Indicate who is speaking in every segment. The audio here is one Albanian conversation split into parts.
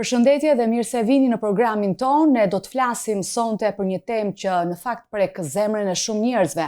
Speaker 1: Përshëndetje dhe mirë se vini në programin tonë. Ne do të flasim sonte për një temë që në fakt prek zemrën e shumë njerëzve,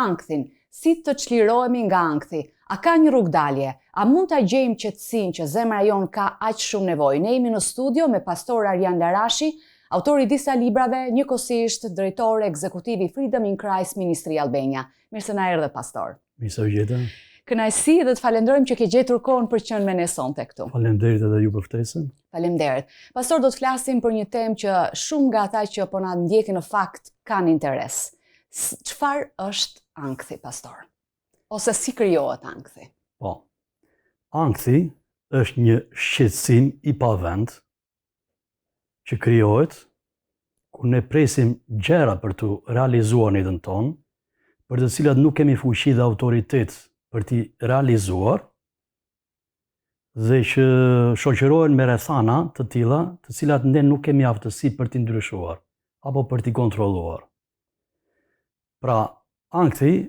Speaker 1: ankthin. Si të çlirohemi nga ankthi? A ka një rrugëdalje? A mund ta gjejmë qetësinë që zemra jonë ka aq shumë nevojë? Ne jemi në studio me pastor Arjan Larashi, autor i disa librave, njëkohësisht drejtor ekzekutiv i Freedom in Christ Ministry Albania. Mirë se na erdhe pastor.
Speaker 2: Mirë se u gjeta.
Speaker 1: Kënaqësi dhe të falenderojmë që ke gjetur kohën për të qenë me ne sonte
Speaker 2: këtu. Faleminderit edhe ju për ftesën.
Speaker 1: Faleminderit. Pastor, do të flasim për një temë që shumë nga ata që po na ndjekin në fakt kanë interes. Çfarë është ankthi, pastor? Ose si krijohet
Speaker 2: ankthi? Po. Ankthi është një shqetësim i pavend që krijohet kur ne presim gjëra për t'u realizuar në jetën tonë, për të cilat nuk kemi fuqi dhe autoritet për t'i realizuar, dhe që shoqërohen me rrethana të tilla, të cilat ne nuk kemi aftësi për t'i ndryshuar apo për t'i kontrolluar. Pra, ankthi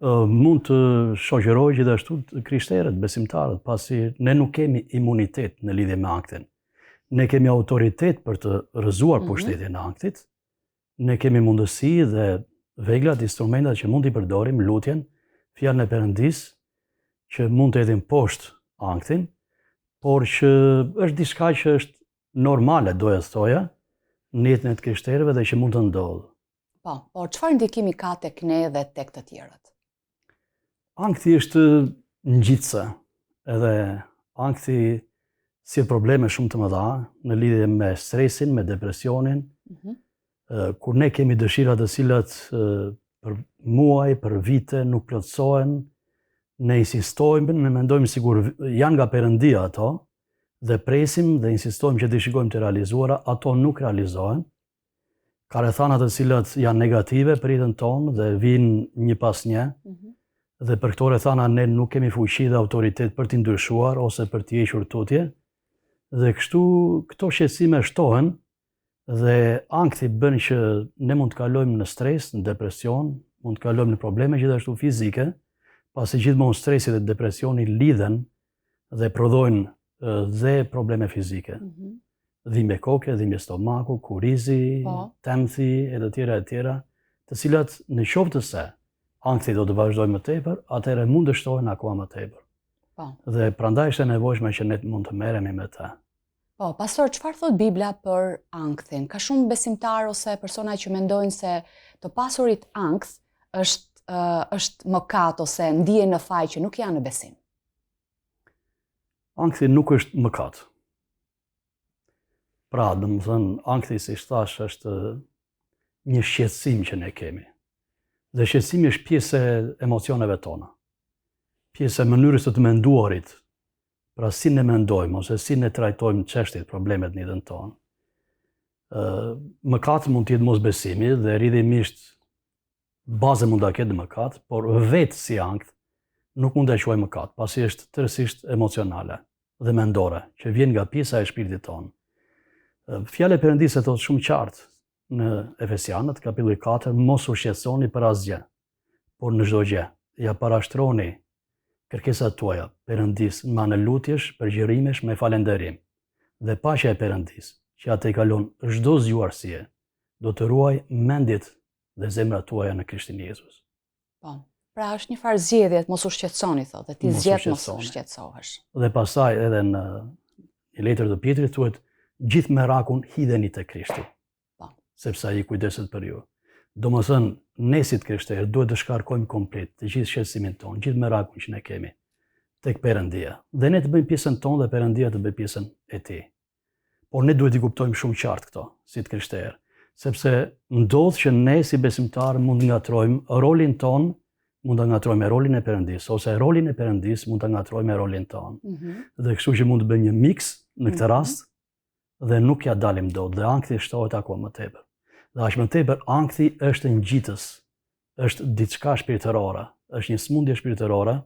Speaker 2: mund të shoqërojë gjithashtu të krishterët, besimtarët, pasi ne nuk kemi imunitet në lidhje me ankthin. Ne kemi autoritet për të rrëzuar mm -hmm. pushtetin e ankthit, ne kemi mundësi dhe veglat, instrumentat që mund t'i përdorim, lutjen, fjalën e Perëndisë, që mund të hedhim poshtë ankthin, por që është diçka që është normale, doja të thoja, në jetën e të krishterëve dhe që mund të ndodhë.
Speaker 1: Po, por çfarë ndikimi ka tek ne dhe tek të
Speaker 2: tjerët? Ankthi është ngjitëse, edhe ankthi sjell probleme shumë të mëdha në lidhje me stresin, me depresionin. Mm -hmm. Kur ne kemi dëshira të cilat për muaj, për vite nuk plotësohen, ne insistojmë, ne mendojmë sikur janë nga Perëndia ato dhe presim dhe insistojmë që t'i shikojmë të realizuara, ato nuk realizohen. Ka rrethana të cilat janë negative për jetën tonë dhe vijnë një pas një. Mm -hmm. Dhe për këto rrethana ne nuk kemi fuqi dhe autoritet për t'i ndryshuar ose për t'i hequr tutje. Dhe kështu këto shqetësime shtohen dhe ankthi bën që ne mund të kalojmë në stres, në depresion, mund të kalojmë në probleme gjithashtu fizike, pasi gjithmonë stresi dhe depresioni lidhen dhe prodhojnë dhe probleme fizike. Mm -hmm. Dhimbje koke, dhimbje stomaku, kurrizi, po. temthi e të tjera e tjera, të cilat në qoftë se ankthi do të vazhdojë më tepër, atëherë mund të shtohen akoma më tepër. Po. Dhe prandaj është e nevojshme që ne mund të merremi me
Speaker 1: të. Po, pastor, çfarë thotë Bibla për ankthin? Ka shumë besimtarë ose persona që mendojnë se të pasurit ankth është uh, është mëkat ose ndihen në faj që nuk janë në besim.
Speaker 2: Ankthi nuk është mëkat. Pra, domethënë, ankthi, siç thashë, është një shqetësim që ne kemi. Dhe shqetësimi është pjesë e emocioneve tona. Pjesë e mënyrës së të menduarit. Pra, si ne mendojmë, ose si ne trajtojmë çështjet, problemet në jetën tonë. Mëkat mund të jetë mosbesimi dhe rrjedhimisht Bazën mund ta ketë në mëkat, por vetë si ankth nuk mund ta quaj mëkat, pasi është tërësisht emocionale dhe mendore, që vjen nga pjesa e shpirtit tonë. Fjala e Perëndisë e thotë shumë qartë në Efesianët, kapitulli 4, mos u shqetësoni për asgjë, por në çdo gjë, ia parashtroni kërkesat tuaja Perëndisë me anë lutjesh, përgjërimesh me falënderim. Dhe paqja e Perëndisë, që ia tejkalon çdo zgjuarsie, do të ruajë mendjet dhe zemrat tuaja në Krishtin
Speaker 1: Jezus. Po. Pra është një farë zgjedhje, mos u shqetësoni thotë, dhe ti zgjedh mos u shqetësohesh.
Speaker 2: Dhe pastaj edhe në një letër të Pjetrit thuhet gjithë merakun hidheni te Krishti. Po. Sepse ai kujdeset për ju. Domethënë, ne si të krishterë duhet të shkarkojmë komplet të gjithë shqetësimin tonë, gjithë merakun që ne kemi tek Perëndia. Dhe ne të bëjmë pjesën tonë dhe Perëndia të bëjë pjesën e tij. Por ne duhet t'i kuptojmë shumë qartë këto, si të krishterë, sepse ndodh që ne si besimtarë mund të ngatërrojmë rolin tonë, mund ta ngatërrojmë me rolin e Perëndisë, ose rolin e Perëndisë mund ta ngatërrojmë me rolin tonë. Mm -hmm. Dhe kështu që mund të bëjmë një miks në këtë mm -hmm. rast dhe nuk ia dalim dot dhe ankthi shtohet akoma më tepër. Dhe aq më tepër ankthi është ngjitës, është diçka shpirtërore, është një sëmundje shpirtërore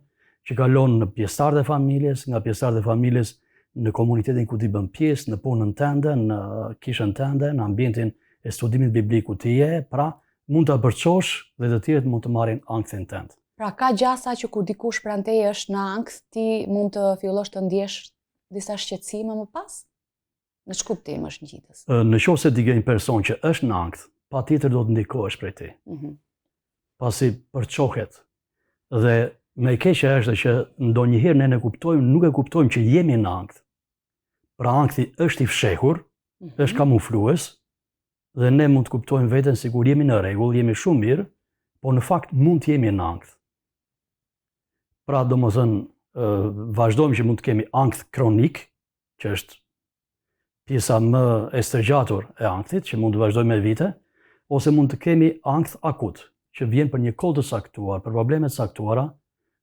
Speaker 2: Që kalon në pjesëtarët e familjes, nga pjesëtarët e familjes në komunitetin ku ti bën pjesë, në punën tënde, në kishën tënde, në ambientin e studimit biblik ku ti je, pra mund ta përçosh dhe të tjerët mund të marrin ankthin tënd.
Speaker 1: Pra ka gjasa që kur dikush pranë teje është në ankth, ti mund të fillosh të ndjesh disa shqetësime më pas? Në ç'kuptim është
Speaker 2: ngjitës? Në qoftë se ti ke një person që është në ankth, patjetër do të ndikohesh prej tij. Mm -hmm. Pasi përçohet. Dhe më e keqja është që ndonjëherë ne ne kuptojmë, nuk e kuptojmë që jemi në ankth. Pra ankthi është i fshehur, mm -hmm. është kamuflues dhe ne mund të kuptojmë veten sikur jemi në rregull, jemi shumë mirë, por në fakt mund të jemi në ankth. Pra, domethënë, vazhdojmë që mund të kemi ankth kronik, që është pjesa më e stërgjatur e ankthit, që mund të vazhdojë me vite, ose mund të kemi ankth akut, që vjen për një kohë të caktuar, për probleme të caktuara,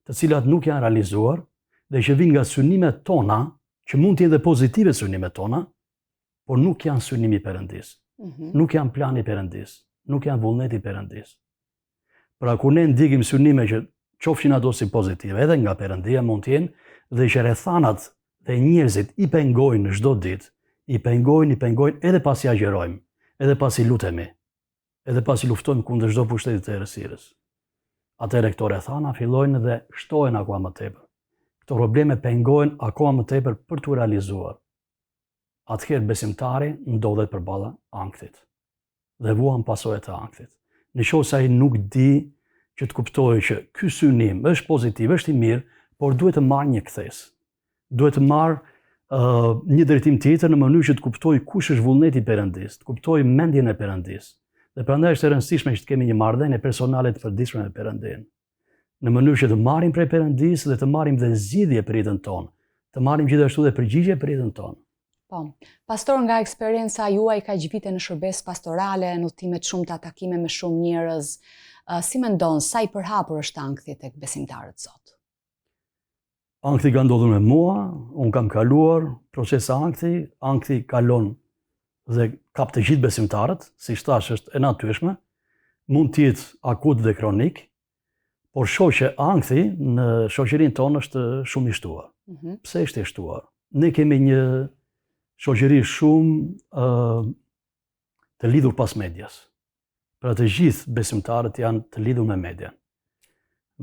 Speaker 2: të cilat nuk janë realizuar dhe që vijnë nga synimet tona, që mund të jenë dhe pozitive synimet tona, por nuk janë synimi i Perëndisë. Mm -hmm. Nuk janë plani i Perëndisë, nuk janë vullneti i Perëndisë. Pra kur ne ndjekim synime që qofshin ato si pozitive, edhe nga Perëndia mund të jenë dhe që rrethanat dhe njerëzit i pengojnë çdo ditë, i pengojnë, i pengojnë edhe pasi agjërojmë, edhe pasi lutemi, edhe pasi luftojmë kundër çdo pushteti të errësirës. Atëherë këto rrethana fillojnë dhe shtohen akoma më tepër. Këto probleme pengohen akoma më tepër për t'u realizuar. Atëherë besimtari ndodhet përballë ankthit dhe vuan pasojat e ankthit. Në qoftë se ai nuk di që të kuptojë që ky synim është pozitiv, është i mirë, por duhet të marrë një kthesë. Duhet të marrë uh, një drejtim tjetër në mënyrë që të kuptojë kush është vullneti i Perëndisë, të kuptojë mendjen e Perëndisë. Dhe prandaj është e rëndësishme që të kemi një marrëdhënie personale të përditshme me Perëndinë. Në mënyrë që të marrim prej Perëndisë dhe të marrim dhe zgjidhje për jetën tonë, të marrim gjithashtu dhe përgjigje për jetën tonë.
Speaker 1: Po. Pastor, nga eksperienca juaj kaq vite në shërbesë pastorale, në udhëtime të shumta, takime me shumë njerëz, si mendon sa i përhapur është ankthi tek besimtarët sot?
Speaker 2: Ankthi ka ndodhur me mua, unë kam kaluar procese ankthi, ankthi kalon dhe kap të gjithë besimtarët, siç thashë është e natyrshme, mund të jetë akut dhe kronik, por shoh që ankthi në shoqërinë tonë është shumë i shtuar. Mm -hmm. Pse është i shtuar? Ne kemi një shoqëri shumë uh, të lidhur pas medias. Pra të gjithë besimtarët janë të lidhur me median.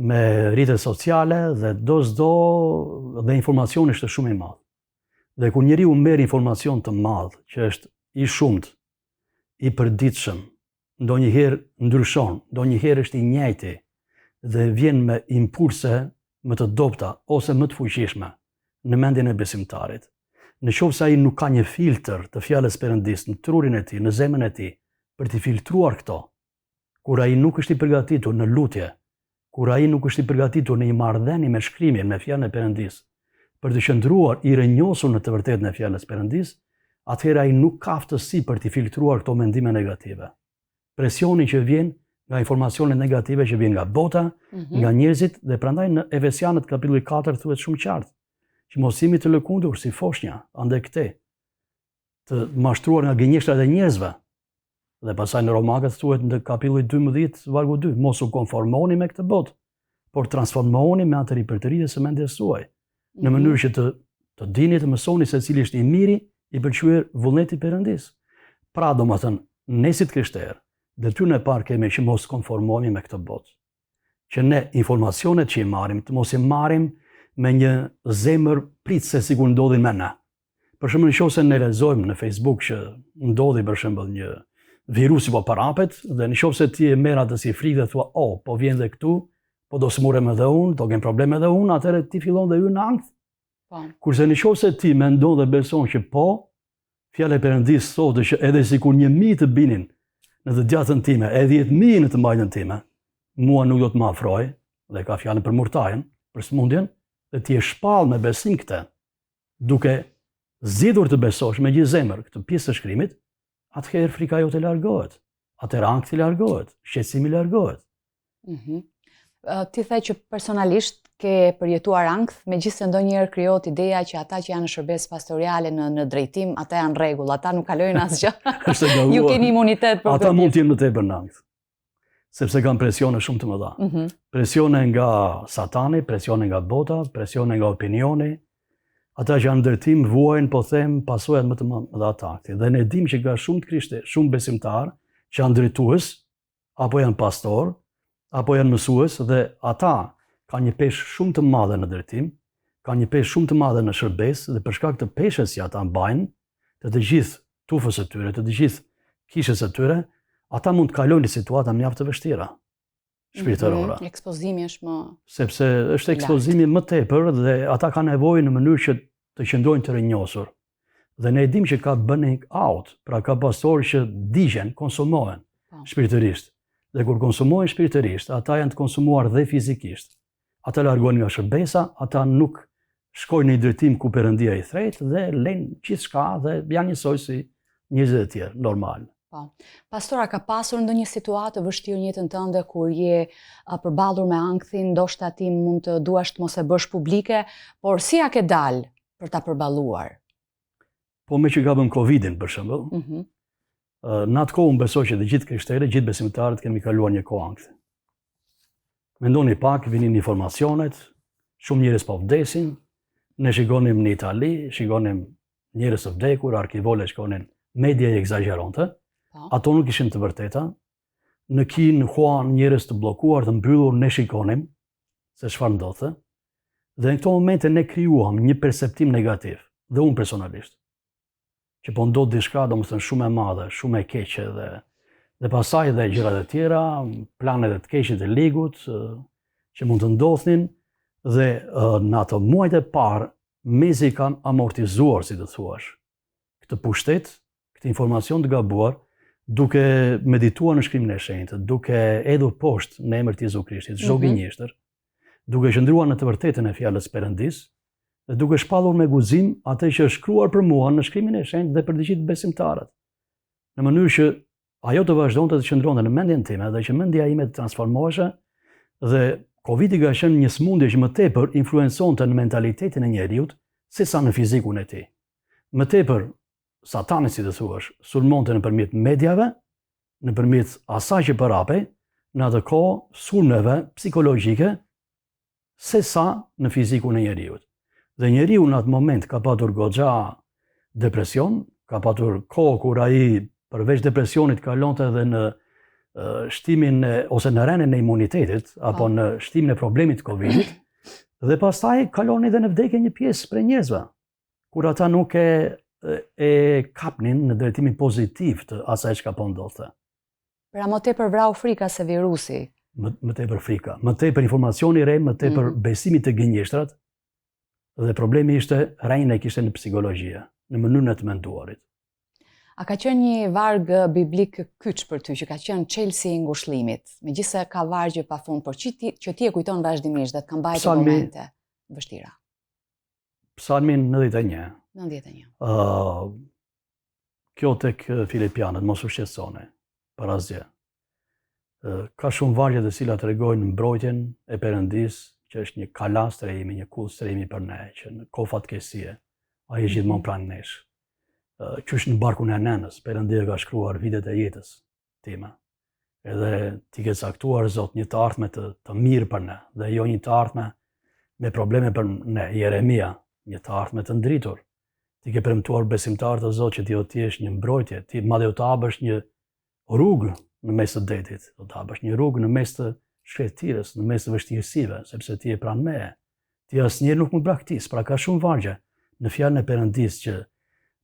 Speaker 2: Me rrjetet sociale dhe do s'do dhe informacioni është shumë i madh. Dhe kur njeriu merr informacion të madh, që është i shumtë, i përditshëm, ndonjëherë ndryshon, ndonjëherë është i njëjti dhe vjen me impulse më të dobëta ose më të fuqishme në mendjen e besimtarit. Në qoftë se ai nuk ka një filtër të fjalës Perëndisë në trurin e tij, në zemrën e tij, për t'i filtruar këto, kur ai nuk është i përgatitur në lutje, kur ai nuk është i përgatitur në një marrëdhënie me shkrimin, me fjalën e Perëndisë, për të qëndruar i rrënjosur në të vërtetën e fjalës Perëndisë, atëherë ai nuk ka aftësi për t'i filtruar këto mendime negative. Presioni që vjen nga informacionet negative që vjen nga bota, mm -hmm. nga njerëzit dhe prandaj në Efesianët kapitulli 4 thuhet shumë qartë që mos jemi të lëkundur si foshnja andej këtej, të mashtruar nga gënjeshtrat e njerëzve. Dhe pastaj në Romakët thuhet në kapitulli 12 vargu 2, mos u konformoni me këtë botë, por transformohuni me anë të ripërtëritjes së mendjes suaj, në mhm. mënyrë që të të dini të mësoni se cili është i miri, i pëlqyer vullneti i Perëndisë. Pra, domethënë, ne si të krishterë, detyrën e parë kemi që mos konformohemi me këtë botë. Që ne informacionet që i marrim, të mos i marrim me një zemër pritëse sikur ndodhin me ne. Për shembull, në qoftë se ne lexojmë në Facebook që ndodhi për shembull një virusi po përhapet dhe në qoftë se ti e merr atë si frikë dhe thua, "Oh, po vjen dhe këtu, po do sëmurem edhe unë, do kem probleme edhe unë", atëherë ti fillon dhe hyn në ankth. Po. Kurse në qoftë se ti mendon dhe beson që po, fjala e Perëndisë thotë që edhe sikur 1000 të binin në të djathtën time, e 10000 në të majtën time, mua nuk do të më afrojë, dhe ka fjalën për murtajën, për sëmundjen, dhe ti e shpall me besim këtë, duke zgjedhur të besosh me gjithë zemër këtë pjesë të shkrimit, atëherë frika jote largohet, atëherë ankthi largohet, shqetësimi largohet.
Speaker 1: Mm -hmm. Ti the që personalisht ke përjetuar ankth, megjithëse ndonjëherë krijohet ideja që ata që janë në shërbesë pastoriale në në drejtim, ata janë në rregull, ata nuk kalojnë asgjë. Ju keni imunitet
Speaker 2: për Ata mund të jenë më tepër në ankth. Sepse kanë presione shumë të mëdha. Mm -hmm. Presione nga satani, presione nga bota, presione nga opinioni. Ata që janë në drejtim vuajnë, po them, pasojat më të mëdha të ankthit. Dhe ne dimë që ka shumë të krishterë, shumë besimtarë që janë drejtues, apo janë pastorë, apo janë mësues dhe ata kanë një peshë shumë të madhe në drejtim, kanë një peshë shumë të madhe në shërbesë dhe për shkak të peshës që ata mbajnë, të të gjithë tufës së tyre, të të gjithë kishës së tyre, ata mund të kalojnë në situata mjaft të vështira shpirtërore.
Speaker 1: Mm -hmm. Ekspozimi është më
Speaker 2: sepse është ekspozimi më tepër dhe ata kanë nevojë në mënyrë që të qëndrojnë të rrënjosur. Dhe ne e dimë që ka burning out, pra ka pastorë që digjen, konsumohen po. shpirtërisht. Dhe kur konsumohen shpirtërisht, ata janë të konsumuar dhe fizikisht. Ata largohen nga shërbesa, ata nuk shkojnë në një drejtim ku Perëndia i thërret dhe lënë gjithçka dhe janë njësoj si njerëzit e tjerë,
Speaker 1: normal. Po. Pastor, a ka pasur ndonjë situatë të vështirë në jetën tënde kur je përballur me ankthin, ndoshta ti mund të duash të mos e bësh publike, por si ia ke dalë për ta përballuar?
Speaker 2: Po meqë kapëm Covidin, për shembull, mm -hmm. në atë kohë unë besoj që të gjithë krishterët, gjithë besimtarët kemi kaluar një kohë ankthi. Mendoni pak, vinin informacionet, shumë njerëz po vdesin, ne shikonim në Itali, shikonim njerëz të vdekur, arkivole shkonin, media i ekzagjeronte, po. ato nuk ishin të vërteta. Në Kinë, në Wuhan, njerëz të bllokuar, të mbyllur, ne shikonim se çfarë ndodhte. Dhe në këto momente ne krijuam një perceptim negativ, dhe unë personalisht, që po ndodh diçka, domethënë shumë e madhe, shumë e keqe dhe dhe pastaj dhe gjërat e tjera, planet e të keqit të ligut, që mund të ndodhnin dhe në ato muajt e parë mezi kam amortizuar, si të thuash, këtë pushtet, këtë informacion të gabuar, duke medituar në shkrimin e shenjtë, duke hedhur poshtë në emër të Jezu Krishtit çdo mm -hmm. gënjeshtër, duke qëndruar në të vërtetën e fjalës së Perëndisë dhe duke shpallur me guxim atë që është shkruar për mua në shkrimin e shenjtë dhe për të gjithë besimtarët. Në mënyrë që ajo të vazhdonte të qëndronte në mendjen time dhe që mendja ime të transformoheshe dhe Covidi ka qenë një sëmundje që më tepër influenconte në mentalitetin e njeriut sesa në fizikun e tij. Më tepër Satani si të thuash, sulmonte nëpërmjet mediave, nëpërmjet asaj që përhapej në atë kohë sulmeve psikologjike sesa në fizikun e njeriut. Dhe njeriu në atë moment ka patur goxha depresion, ka patur kohë kur ai përveç depresionit kalonte edhe në shtimin e, ose në rënien e imunitetit apo po. në shtimin e problemit të Covidit dhe pastaj kalon edhe në vdekje një pjesë prej njerëzve. Kur ata nuk e e kapnin në drejtimin pozitiv të asaj çka po
Speaker 1: ndodhte. Pra më tepër vrau frika se virusi.
Speaker 2: Më, më tepër frika, më tepër informacioni i rremë, më tepër mm. besimi te gënjeshtrat. Dhe problemi ishte rrënjën e kishte në psikologji, në mënyrën e të menduarit.
Speaker 1: A ka qenë një varg biblik kyç për ty, që ka qenë çelësi i ngushllimit, megjithëse ka vargje pa fund, por që ti, që ti e kujton vazhdimisht dhe të ka mbajtur Psalmi, momente vështira?
Speaker 2: Psalmi 91.
Speaker 1: 91. Uh,
Speaker 2: kjo tek Filipianët, mos u shqetësoni për asgjë. Uh, ka shumë vargje të cilat tregojnë mbrojtjen e Perëndisë, që është një kala strehimi, një kullë strehimi për ne, që në kohë fatkeqësie, ai është gjithmonë pranë nesh. Uh, qysh në barkun e nënës, Perëndia ka shkruar vitet e jetës time. Edhe ti ke caktuar Zot një të ardhme të, të mirë për ne dhe jo një të ardhme me probleme për ne. Jeremia, një të ardhme të ndritur. Ti ke premtuar besimtarët o Zot që ti do të jesh një mbrojtje, ti madje do të hapësh një rrugë në mes të detit, do të hapësh një rrugë në mes të shkretëtirës, në mes të vështirësive, sepse ti je pranë meje. Ti asnjëherë nuk më braktis, pra ka shumë vargje në fjalën e Perëndisë që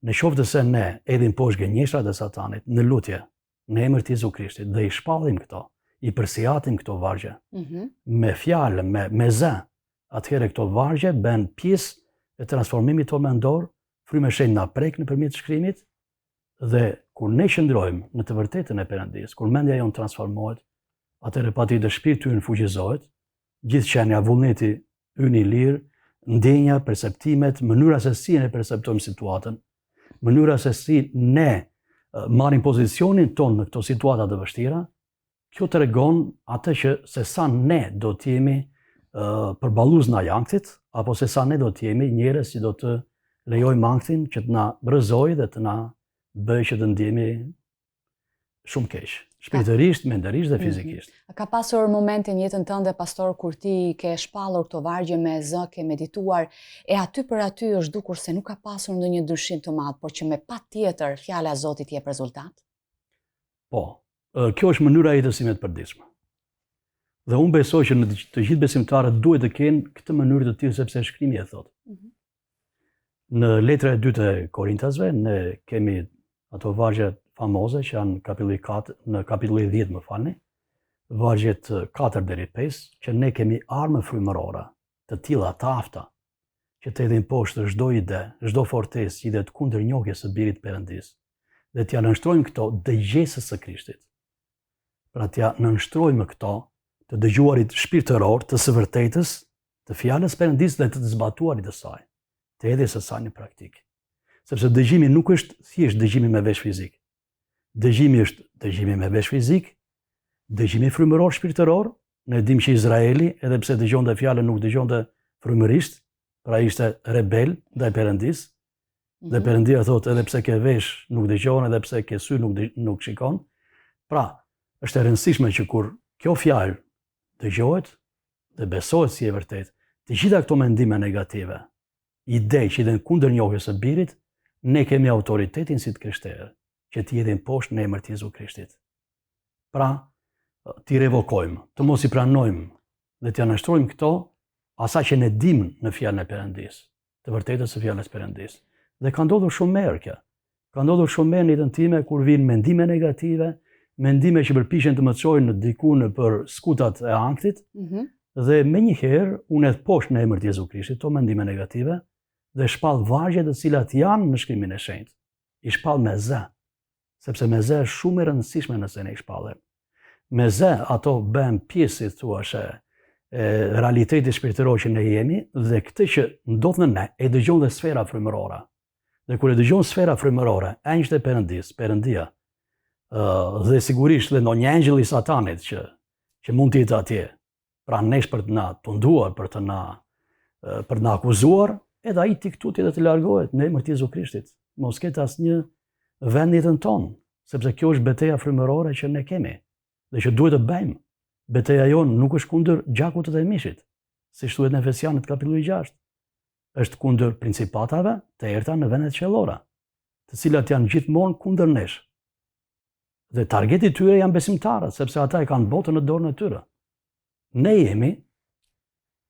Speaker 2: në qoftë se ne hedhim poshtë gënjeshtrat e Satanit në lutje, në emër të Jezu Krishtit dhe i shpallim këto, i përsiatim këto vargje mm -hmm. me fjalë, me me zë, atëherë këto vargje bëhen pjesë e transformimit tonë mendor, fryma e shenjtë na prek nëpërmjet shkrimit dhe kur ne qëndrojmë në të vërtetën e Perëndisë, kur mendja jonë transformohet, atëherë patjetër shpirti ynë fuqizohet, gjithë qenia, vullneti ynë i lirë, ndjenja, perceptimet, mënyra se si ne perceptojmë situatën, mënyra se si ne marrim pozicionin tonë në këto situata të vështira, kjo tregon atë që se sa ne do të jemi përballues ndaj ankthit, apo se sa ne do të jemi njerëz që do të lejojmë ankthin që të na rrëzojë dhe të na bëjë që të ndihemi shumë keq. Shpirtërisht, mendërisht dhe mhm. fizikisht.
Speaker 1: A ka pasur momente në jetën tënde, pastor, kur ti ke shpallur këto vargje me zë, ke medituar, e aty për aty është dukur se nuk ka pasur ndonjë ndryshim të madh, por që me patjetër fjala e Zotit jep rezultat?
Speaker 2: Po, kjo është mënyra e jetës sime të përditshme. Dhe unë besoj që në të gjithë besimtarët duhet të kenë këtë mënyrë të tillë sepse shkrimi e thotë. Mm -hmm. Në letra e dytë e Korintasve ne kemi ato vargje famoze që janë kapitulli 4, në kapitulli 10 më falni, vargjet 4 deri 5, që ne kemi armë frymërore, të tilla të afta, që të hedhin poshtë çdo ide, çdo fortesë që hidhet kundër njohjes së Birit të Perëndisë, dhe t'ia nënshtrojmë këto dëgjesës së Krishtit. Pra t'ia nënshtrojmë këto të dëgjuarit shpirtëror të së vërtetës, të fjalës Perëndisë dhe të të zbatuarit të saj, të hedhjes së saj në praktikë. Sepse dëgjimi nuk është thjesht dëgjimi me vesh fizik. Dëgjimi është dëgjimi me vesh fizik, dëgjimi frymëror shpirtëror, ne dimë që Izraeli, edhe pse dëgjonte fjalën, nuk dëgjonte frymërisht, pra ishte rebel ndaj Perëndisë, Dhe mhm. Perëndia thotë edhe pse ke vesh nuk dëgjon, edhe pse ke sy nuk nuk shikon. Pra, është e rëndësishme që kur kjo fjalë dëgjohet dhe besohet si e vërtetë, të gjitha këto mendime negative, ide që hidhen kundër njohjes së birit, ne kemi autoritetin si të krishterë, që t'i hedhim poshtë në emër të Jezu Krishtit. Pra, t'i revokojmë, të mos i pranojmë dhe t'ia nënshtrojmë këto asaj që ne dimë në fjalën e Perëndisë. të vërtetës së fjalës Perëndisë. Dhe ka ndodhur shumë herë kjo. Ka ndodhur shumë herë në jetën time kur vijnë mendime negative, mendime që përpiqen të më çojnë në diku nëpër skutat e ankthit. Mm -hmm. Dhe menjëherë unë hedh poshtë në emër të Jezu Krishtit këto mendime negative dhe shpall vargje të cilat janë në shkrimin e shenjtë. I shpall me zë, sepse me zë është shumë e rëndësishme nëse ne i shpallim. Me zë ato bëhen pjesë, si thua, e realitetit shpirtëror që ne jemi dhe këtë që ndodh në ne e dëgjon dhe sfera frymërore. Dhe kur e dëgjon sfera frymërore, engjëjt e Perëndisë, Perëndia, ë dhe sigurisht dhe ndonjë engjëll i Satanit që që mund të jetë atje, pranë nesh për të na tunduar, për të na për të na akuzuar, edhe ai t'i këtu dhe të largohet në emër të Jezu Krishtit. Mos ketë asnjë vend në jetën tonë, sepse kjo është beteja frymërore që ne kemi dhe që duhet të bëjmë. Beteja jonë nuk është kundër gjakut dhe mishit, siç thuhet në Efesianët kapitulli 6. Është kundër principatave të errëta në vendet qiellore, të cilat janë gjithmonë kundër nesh. Dhe targeti i tyre janë besimtarët, sepse ata e kanë botën në dorën e tyre. Ne jemi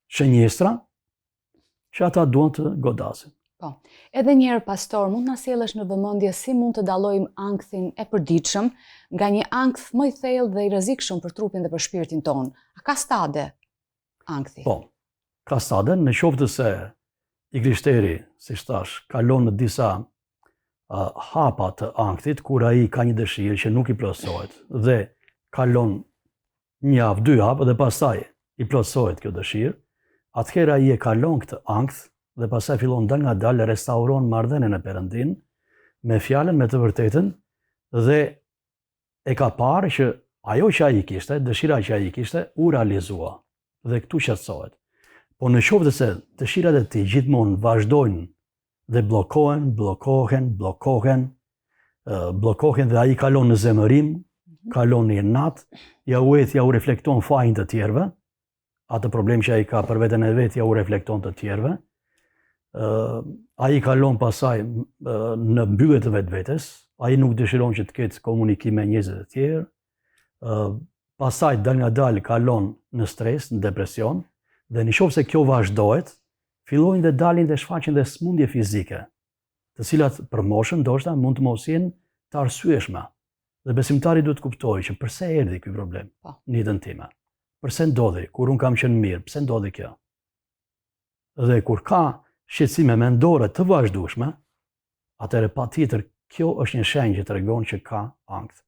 Speaker 2: shënjestra që ata duan të godasin.
Speaker 1: Po. Edhe një herë pastor, mund të na sjellësh në vëmendje si mund të dallojmë ankthin e përditshëm nga një ankth më i thellë dhe i rrezikshëm për trupin dhe për shpirtin tonë. A ka stade
Speaker 2: ankthi? Po. Ka stade, në qoftë se i krishteri, siç thashë, kalon në disa uh, hapa të ankthit, kur ai ka një dëshirë që nuk i plotësohet dhe kalon një javë, dy javë dhe pastaj i plotësohet kjo dëshirë, atëherë ai e kalon këtë ankth dhe pastaj fillon dalëngadalë restauron marrëdhënien me Perëndinë, me fjalën, me të vërtetën dhe e ka parë që ajo që ai kishte, dëshira që ai kishte, u realizua dhe këtu qetësohet. Po në qoftë se dëshirat e tij gjithmonë vazhdojnë dhe bllokohen, bllokohen, bllokohen, bllokohen dhe ai kalon në zemërim, mhm. kalon në inat, ja u eth, ja u reflekton fajin të tjerëve, atë problem që ai ka për veten e vet ja u reflekton të tjerëve. Ë ai kalon pastaj në mbyllje të vetvetes, ai nuk dëshiron që të ketë komunikim me njerëzit e tjerë. Ë pastaj dalngadalë kalon në stres, në depresion dhe në qoftë se kjo vazhdohet, fillojnë dhe dalin dhe shfaqen dhe sëmundje fizike, të cilat për moshën ndoshta mund të mos jenë të arsyeshme. Dhe besimtari duhet të kuptojë që përse erdhi ky problem po. në jetën time. Përse ndodhi kur unë kam qenë mirë, pse ndodhi kjo? Dhe kur ka shqetësime mendore të vazhdueshme, atëherë patjetër kjo është një shenjë që tregon që ka ankth.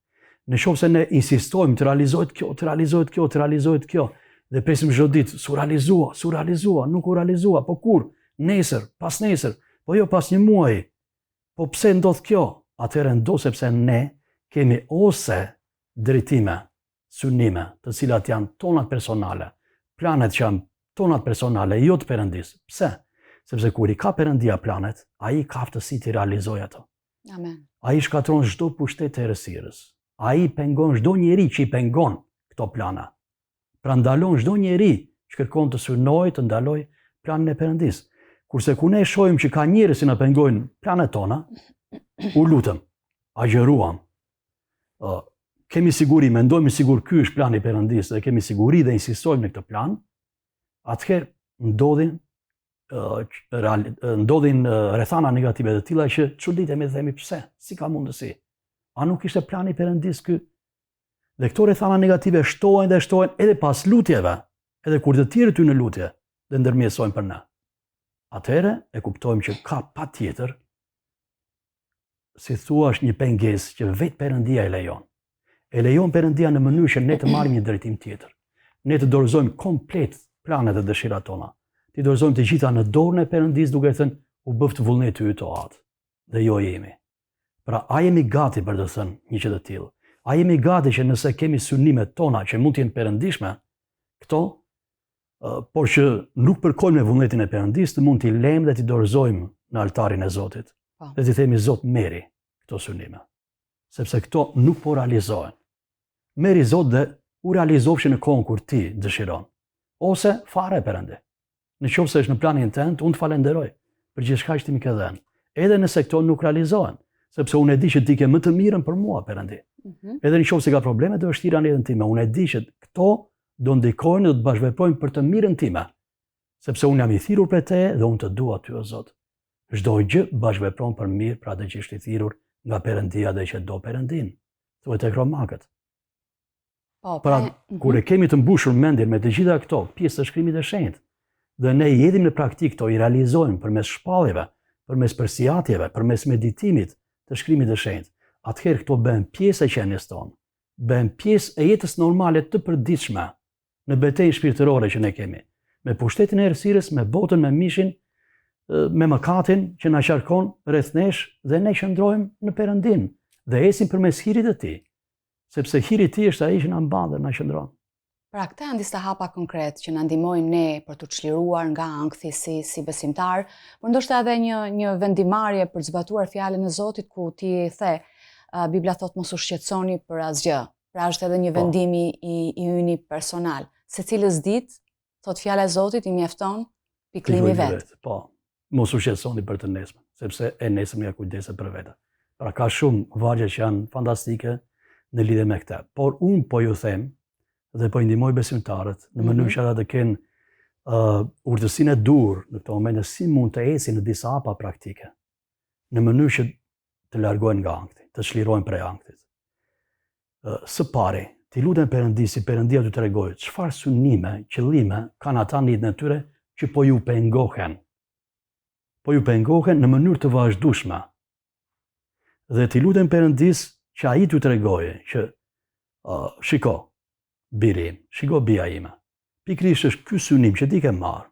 Speaker 2: Në qoftë se ne insistojmë të realizohet kjo, të realizohet kjo, të realizohet kjo, dhe presim çdo ditë, s'u realizua, s'u realizua, nuk u realizua, po kur, nesër, pasnesër, po jo pas një muaji, po pse ndodh kjo? Atëherë ndodh sepse ne kemi ose drejtime, synime, të cilat janë tonat personale, planet që janë tonat personale, jo të Perëndisë. Pse? Sepse kur i ka Perëndia planet, ai ka aftësi t'i realizojë ato.
Speaker 1: Amen.
Speaker 2: Ai shkatërron çdo pushtet të errësirës. Ai pengon çdo njeri që i pengon këto plana. Pra ndalon çdo njeri që kërkon të synojë, të ndalojë planin e Perëndisë. Kurse kur ne shohim që ka njerëz që na pengojnë planet tona, u lutëm, agjëruam. Ë kemi siguri, mendojmë sikur ky është plani i Perëndisë dhe kemi siguri dhe insistojmë në këtë plan, atëherë ndodhin real, ndodhin rrethana negative të tilla që çuditemi dhe themi pse, si ka mundësi? A nuk ishte plani i Perëndisë ky? Dhe këto rrethana negative shtohen dhe shtohen edhe pas lutjeve, edhe kur të tjerët hyjnë në lutje dhe ndërmjetësojnë për ne. Atëherë e kuptojmë që ka patjetër si thua është një pengesë që vetë Perëndia e lejon. E lejon Perëndia në mënyrë që ne të marrim një drejtim tjetër. Ne të dorëzojmë komplet planet dhe dëshirat tona. T'i dorëzojmë të gjitha në dorën e Perëndisë duke thënë u bëftë vullneti yt o Atë dhe jo imi. Pra, a jemi gati për të thënë një gjë të tillë? A jemi gati që nëse kemi synimet tona që mund të jenë perëndishme, këto, por që nuk përkojnë me vullnetin e Perëndisë, të mund t'i lëmë dhe t'i dorëzojmë në altarin e Zotit. Po. Dhe t'i themi Zot merri këto synime, sepse këto nuk po realizohen. Merri Zot dhe u realizofshin në kohën kur ti dëshiron. Ose fare Perëndi. Në qoftë se është në planin tënd, unë të falenderoj për gjithçka që ti më ke dhënë. Edhe nëse këto nuk realizohen, sepse unë e di që ti ke më të mirën për mua, Perëndi. Mm -hmm. Edhe në qoftë se ka probleme të vështira në jetën time, unë e di që këto do ndikojnë dhe do të bashkëveprojnë për të mirën time, sepse unë jam i thirrur prej teje dhe unë të dua ty o Zot. Çdo gjë bashkëvepron për mirë për atë që është i thirrur nga Perëndia dhe që do Perëndinë. Thuhet tek Romakët. Po, pra, mhm. kur e kemi të mbushur mendjen me të gjitha këto pjesë të shkrimit të shenjtë, dhe ne i hedhim në praktikë këto, i realizojmë përmes shpalljeve, përmes përsiatjeve, përmes meditimit të shkrimit të shenjtë, atëherë këto bëhen pjesë e qenies tonë, bëhen pjesë e jetës normale të përditshme në betejën shpirtërore që ne kemi, me pushtetin e errësirës, me botën, me mishin, me mëkatin që na qarkon rreth nesh dhe ne qëndrojmë në Perëndinë dhe ecim përmes hirit të tij. Sepse hiri i tij është ai që na mban dhe na
Speaker 1: qëndron. Pra, këta janë disa hapa konkret që na ndihmojnë ne për t'u çliruar nga ankthi si si besimtar, por ndoshta edhe një një vendimmarrje për të zbatuar fjalën e Zotit ku ti the, uh, Bibla thotë mos u shqetësoni për asgjë. Pra është edhe një po. vendim i i yni personal. Secilës ditë thotë fjala e Zotit i mjafton pikëllimi i vet.
Speaker 2: Po. Mos u shqetësoni për të nesërmen, sepse e nesërmja kujdeset për vete. Pra ka shumë vargje që janë fantastike në lidhje me këtë. Por unë po ju them dhe po i ndihmoj besimtarët në mënyrë mm -hmm. që ata të kenë uh, urtësinë e duhur në këto momente si mund të ecin në disa hapa praktike në mënyrë që të largohen nga ankthi, të çlirohen prej ankthit. Së pari, t'i luten Perëndisë, Perëndia t'u tregojë çfarë synime, qëllime kanë ata në jetën e tyre që po ju pengohen. Po ju pengohen në mënyrë të vazhdueshme. Dhe t'i luten Perëndisë që ai t'u tregojë që uh, shiko, biri im, shiko bija ime. Pikërisht është ky synim që ti ke marrë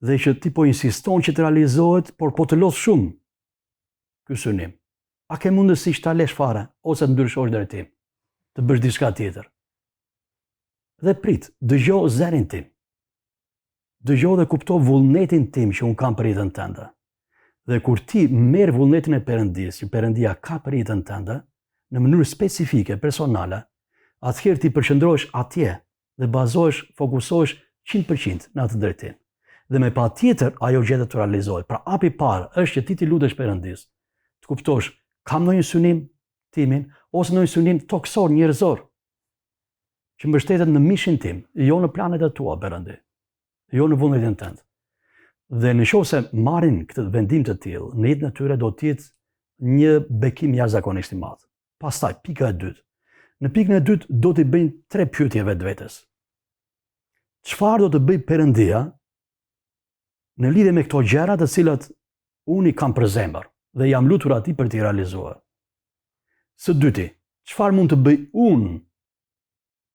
Speaker 2: dhe që ti po insiston që të realizohet, por po të lodh shumë ky synim. A ke mundësi që ta lesh fare ose të ndryshosh drejtim, të bësh diçka tjetër? Dhe prit, dëgjo zërin tim. Dëgjo dhe kupto vullnetin tim që unë kam për jetën tënde. Dhe kur ti merr vullnetin e Perëndisë, që Perëndia ka për jetën tënde, në mënyrë specifike, personale, atëherë ti përqendrohesh atje dhe bazohesh, fokusohesh 100% në atë drejtim. Dhe me patjetër ajo gjë do të realizohet. Pra hapi i parë është që ti t'i lutesh Perëndisë. Të kuptosh, kam ndonjë synim timin ose ndonjë synim tokësor njerëzor që mbështetet në mishin tim, jo në planet e tua, Perëndi. Jo në vullnetin tënd. Dhe në qoftë se marrin këtë vendim të tillë, në jetën e tyre do të jetë një bekim jashtëzakonisht i madh. Pastaj, pika e dytë. Në pikën e dytë do t'i bëjnë tre pyetje vetvetes. Çfarë do të bëjë Perëndia në lidhje me këto gjëra të cilat unë i kam për zemër dhe jam lutur atij për t'i realizuar? Së dyti, çfarë mund të bëj unë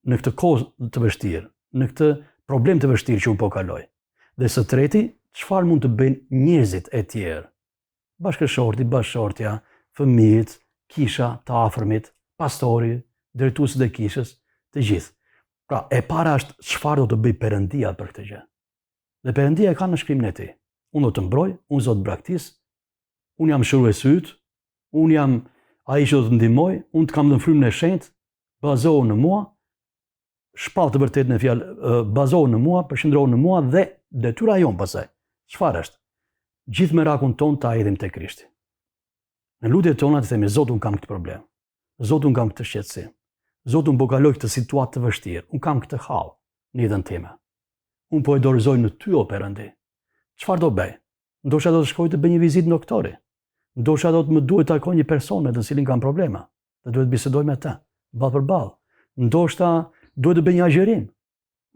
Speaker 2: në këtë kohë të vështirë, në këtë problem të vështirë që unë po kaloj? Dhe së treti, çfarë mund të bëjnë njerëzit e tjerë bashkëshorti, bashkëshortja, fëmijët, kisha, të afërmit, pastori, drejtuesit e kishës, të gjithë. Pra, e para është çfarë do të bëjë Perëndia për këtë gjë. Dhe Perëndia e ka në shkrimin e tij. Unë do të mbroj, unë s'do të braktis, unë jam shëruesi yt, unë jam ai që do të ndihmoj, unë të kam dhënë frymën e shenjtë. Bazohu në mua, shpall të vërtetën e fjalë, bazohu në mua, përqendrohu në mua dhe detyra jonë pastaj. Çfarë është? Gjithë merakun tonë ta hedhim te Krishti. Në lutjet tona të themi Zot unë kam këtë problem. Zot unë kam këtë shqetësim. Zot unë po kaloj këtë situatë të vështirë. Unë kam këtë hall në jetën time. Unë po e dorëzoj në ty o Perëndi. Çfarë do bëj? Ndoshta do të shkoj të bëj një vizitë në doktori. Ndoshta do të më duhet të takoj një person me të cilin kam probleme dhe duhet të bisedoj me të, ballë për ballë. Ndoshta duhet të bëj një agjërim.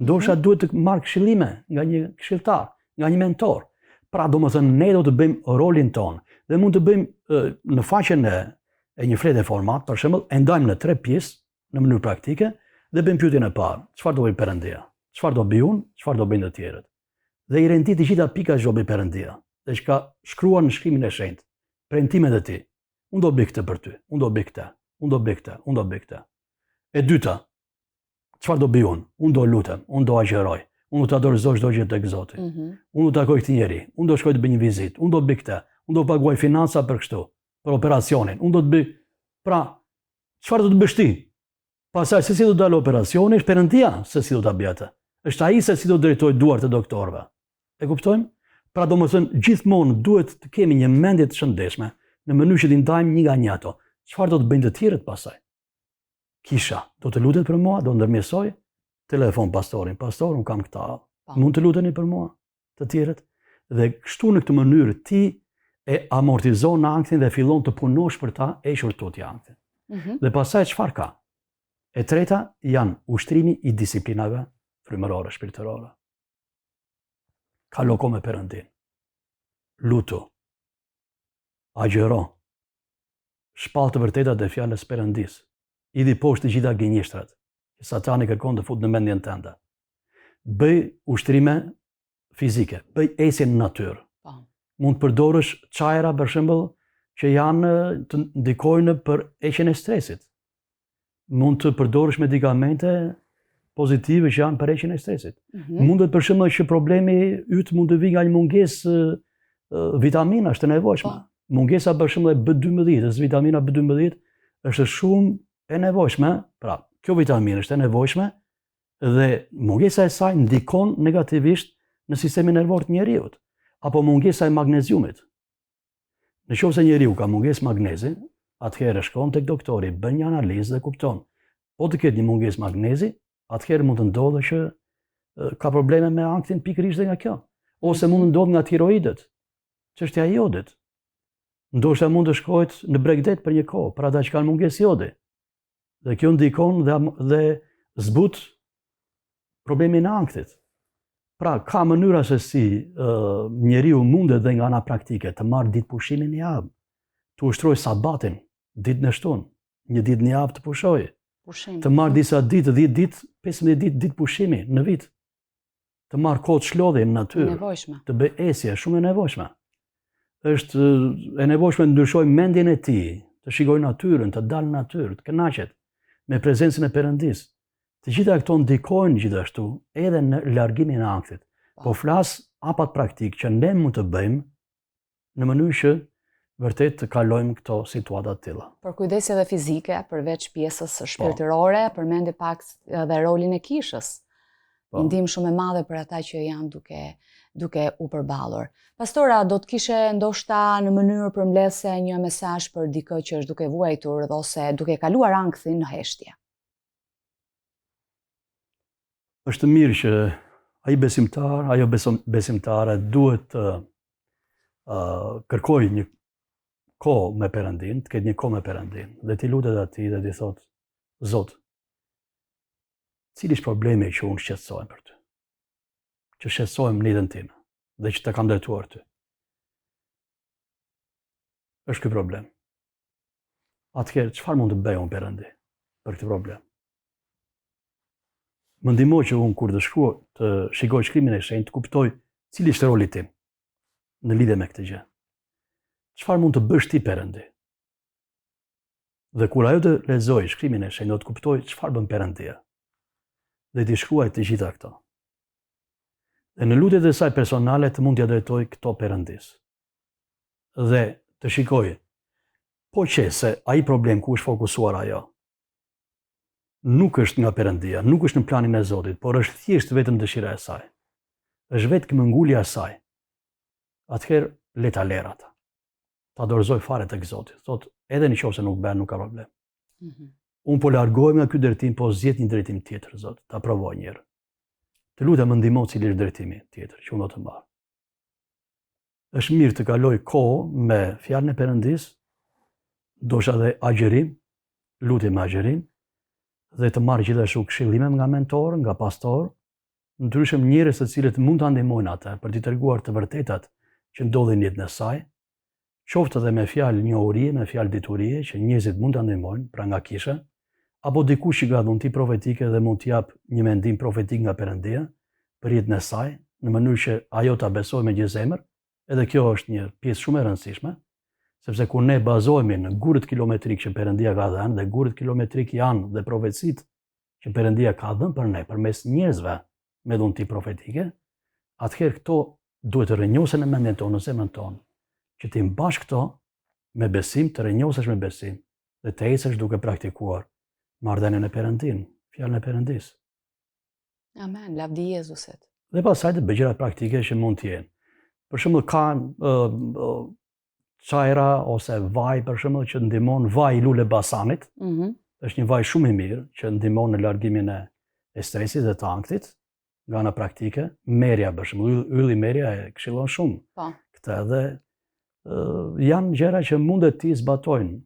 Speaker 2: Ndoshta mhm. duhet të marr këshillime nga një këshilltar, nga një mentor. Pra, domethënë, ne do të bëjmë rolin tonë dhe mund të bëjmë në faqen e, e një flete format, për shembull, e ndajmë në tre pjesë në mënyrë praktike dhe bëjmë pyetjen e parë, çfarë do bëjë Perëndia? Çfarë do bëj unë? Çfarë do bëjnë të tjerët? Dhe i rendit të gjitha pikat që do bëjë Perëndia, dhe që ka shkruar në shkrimin e shenjtë, premtimet e tij. Unë do bëj këtë për ty, unë do bëj këtë, unë do bëj këtë, unë do bëj këtë. E dyta, çfarë do bëj unë? Unë do lutem, unë do agjëroj, unë do ta dorëzoj çdo gjë tek Zoti. Mm -hmm. Unë do takoj këtë njeri, unë do shkoj të bëj një vizitë, unë do bëj këtë, unë do paguaj financa për kështu, për operacionin, unë do të bëj Pra, çfarë do të bësh ti? Pastaj se si do të dalë operacioni, është Perëndia se si do ta bëjë atë. Është ai se si do të drejtojë duart e doktorëve. E kuptojmë? Pra domethënë gjithmonë duhet të kemi një mendje të shëndetshme në mënyrë që t'i ndajmë një nga një ato. Çfarë do të bëjnë të tjerët pastaj? Kisha do të lutet për mua, do ndërmjetësojë telefon pastorin. Pastor, unë kam këta. Po. Mund të luteni për mua të tjerët? Dhe kështu në këtë mënyrë ti e amortizon ankthin dhe fillon të punosh për ta hequr tutje ankthin. Mm -hmm. Dhe pastaj çfarë ka? E treta janë ushtrimi i disiplinave frymërore, shpirtërore. Kalo kohë me Perëndinë. Lutu. Agjëro. Shpall të vërtetat e fjalës Perëndisë. Hidhi poshtë të gjitha gënjeshtrat që Satani kërkon të futë në mendjen tënde. Bëj ushtrime fizike, bëj ecje në natyrë. Po. Mund të përdorësh çajra për shembull që janë të ndikojnë për heqjen e stresit. Mund të përdorësh medikamente pozitive që janë për heqjen e stresit. Mm -hmm. Mundet për shembull që problemi yt mund të vijë nga një mungesë vitaminash të nevojshme. Po. Mungesa për shembull e B12, vitamina B12 është shumë e nevojshme, pra kjo vitaminë është e nevojshme dhe mungesa e saj ndikon negativisht në sistemin nervor të njeriut, apo mungesa e magneziumit. Në qoftë se njeriu ka mungesë magnezi, atëherë shkon tek doktori, bën një analizë dhe kupton. Po të ketë një mungesë magnezi, atëherë mund të ndodhë që ka probleme me ankthin pikërisht dhe nga kjo. Ose mund të ndodhë nga tiroidet, çështja e jodit. Ndoshta mund të shkohet në bregdet për një kohë, për ata që kanë mungesë jodi. Dhe kjo ndikon dhe, dhe zbut problemin e ankthit. Pra, ka mënyra se si uh, njeriu mundet dhe nga ana praktike të marrë ditë pushimi në javë, të ushtrojë sabatin, ditën e shtunë, një ditë në javë të pushojë. Pushim. Të marrë disa ditë, 10 ditë, 15 ditë, ditë pushimi në vit. Të marrë kohë të çlodhje në natyrë. Nevojshme. Të bëjë ecje, shumë e nevojshme. Është e nevojshme të ndryshojë mendjen e tij, të shikojë natyrën, të dalë në natyrë, të kënaqet me prezencën e Perëndisë. Të gjitha këto ndikojnë gjithashtu edhe në largimin e ankthit. Po, po flas hapat praktikë që ne mund të bëjmë në mënyrë që vërtet të kalojmë këto situata të
Speaker 1: tilla. Përkujdesje edhe fizike, përveç pjesës po. shpirtërore, përmendi pak edhe rolin e kishës. Po. Një ndihmë shumë e madhe për ata që janë duke duke u përballur. Pastor, a do të kishe ndoshta në mënyrë përmbledhëse një mesazh për dikë që është duke vuajtur ose duke kaluar ankthin në heshtje.
Speaker 2: Është mirë që ai besimtar, ajo besimtare duhet të uh, kërkojë një kohë me Perëndinë, të ketë një kohë me Perëndinë dhe t'i lutet atij dhe t'i thotë Zot, cili është problemi që unë shqetësohem për ty? Që shqetësohem në jetën time dhe që të kam drejtuar ty. Është ky problem. Atëherë, çfarë mund të bëj unë Perëndi për këtë problem? Më ndihmo që unë kur të shkruaj, të shikoj shkrimin e shenjtë, të kuptoj cili është roli tim në lidhje me këtë gjë. Çfarë mund të bësh ti Perëndi? Dhe kur ajo të lexojë shkrimin e shenjtë, do të kuptojë çfarë bën Perëndia. Dhe t'i shkruajë të gjitha këto. Dhe në lutjet e saj personale të mund t'ia drejtojë këto Perëndisë. Dhe të shikojë po qe se ai problem ku është fokusuar ajo. nuk është nga Perëndia, nuk është në planin e Zotit, por është thjesht vetëm dëshira e saj. Është vetë këmbëngulja e saj. Atëherë le ta lerë atë. Ta dorëzojë fare tek Zoti. Thotë, edhe në qoftë se nuk bën, nuk ka problem. Mm -hmm. Unë po largohem nga ky drejtim, po zgjedh një drejtim tjetër, Zot, ta provoj një herë. Të lutem më ndihmo cili është drejtimi tjetër që unë do të marr. Është mirë të kalojë kohë me fjalën e Perëndisë, ndoshta edhe agjërim, lutje me agjërim, dhe të marrë gjithashtu këshillime nga mentorë, nga pastorë, ndryshëm njerëz të cilët mund ta ndihmojnë atë për t'i treguar të vërtetat që ndodhin në jetën e saj, qoftë edhe me fjalë njohurie, me fjalë diturie që njerëzit mund ta ndihmojnë, pra nga kisha, apo dikush që ka dhunti profetike dhe mund të japë një mendim profetik nga Perëndia për jetën e saj, në mënyrë që ajo ta besojë me gjithë zemër, edhe kjo është një pjesë shumë e rëndësishme, sepse kur ne bazohemi në gurët kilometrikë që Perëndia ka dhënë dhe gurët kilometrikë janë dhe profecitë që Perëndia ka dhënë për ne përmes njerëzve me dhunti profetike, atëherë këto duhet të rrënjosen në mendjen tonë, në zemrën tonë, që t'i mbash këto me besim, të rrënjosesh me besim dhe të ecësh duke praktikuar marrëdhënien me Perëndinë, fjalën e
Speaker 1: Perëndisë. Amen, lavdi Jezusit.
Speaker 2: Dhe pastaj të bëj gjërat praktike që mund të jenë. Për shembull ka uh, uh, çajra ose vaj për shembull që ndihmon vaji i lulebasanit. Mm -hmm. Është një vaj shumë i mirë që ndihmon në largimin e, e stresit dhe të ankthit nga ana praktike. Merja për shembull, Ylli Merja e këshillon shumë. Po. Këtë edhe janë gjëra që mundet t'i zbatojnë.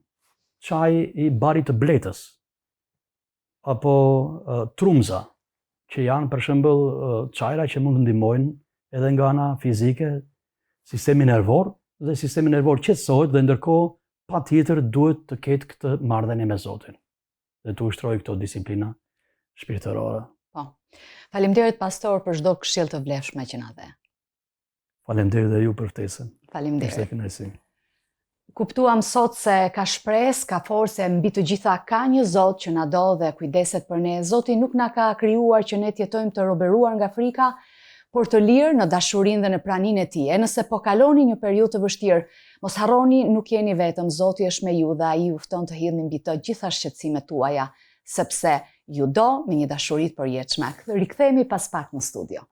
Speaker 2: Çaji i barit të bletës apo trumza, që janë për shembull çajra që mund të ndihmojnë edhe nga ana fizike sistemi nervor dhe sistemi nervor qetësohet dhe ndërkohë patjetër duhet të ketë këtë marrëdhënie me Zotin dhe të ushtrojë këto disiplina shpirtërore.
Speaker 1: Po. Faleminderit pastor për çdo këshillë të vlefshme që na dhe.
Speaker 2: Faleminderit dhe ju për ftesën.
Speaker 1: Faleminderit. Ishte kënaqësi. Kuptuam sot se ka shpresë, ka forcë e mbi të gjitha ka një Zot që na do dhe kujdeset për ne. Zoti nuk na ka krijuar që ne të jetojmë të roberuar nga frika, por të lirë në dashurinë dhe në praninë e tij. E nëse po kaloni një periudhë të vështirë, mos harroni nuk jeni vetëm, Zoti është me ju dhe ai ju fton të hidhni mbi të gjitha shqetësimet tuaja, sepse ju do me një dashuri të përjetshme. Rikthehemi pas pak në studio.